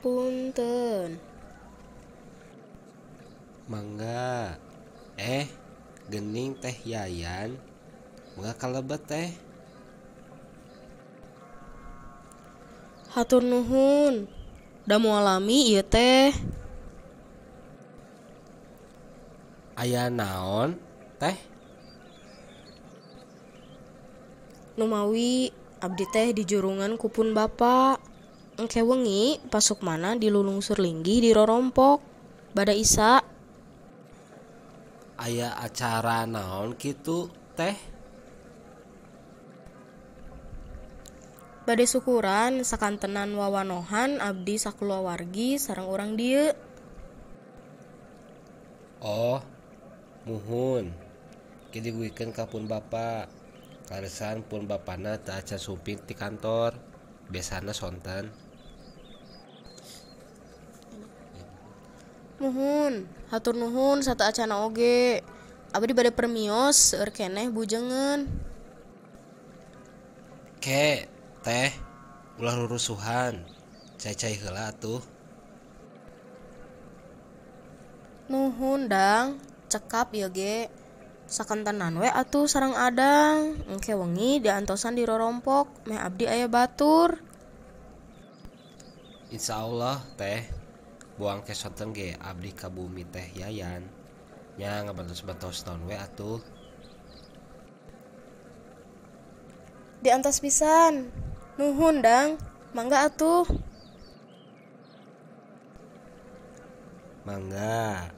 Punten. Mangga. Gening Teh Yayan. Mangga kalebet teh. Hatur nuhun. Da moal lami ieu teh. Aya naon teh? Numawi abdi teh dijurungan ku pun bapa. Engke wengi pasukmana dilulungsur linggih di rorompok. Bada Isa. Aya acara naon kitu teh? Bade syukuran sakantenan wawanohan abdi sakulawargi sareng urang dieu. Oh, muhun. Ke didugikeun ka pun bapa. Kaleresan pun bapana teu acan sumping ti kantor. Biasana sonten. Muhun, hatur nuhun sateuacanna oge. Abdi bade permios seueur keneh bujengeun. Ke, teh, ulah rurusuhan. Cai-cai heula atuh. Nuhun, Dang. Cekap ieu ge. Sakantenan we atuh sareng Adang. Engke wengi diantosan di rorompok, meh abdi aya batur. Insyaallah teh. Boang ke sonten ge abdi ka bumi Teh Yayan. Nya ngabantos-bantos naon we atuh. Diantos pisan. Nuhun, Dang. Mangga atuh. Mangga.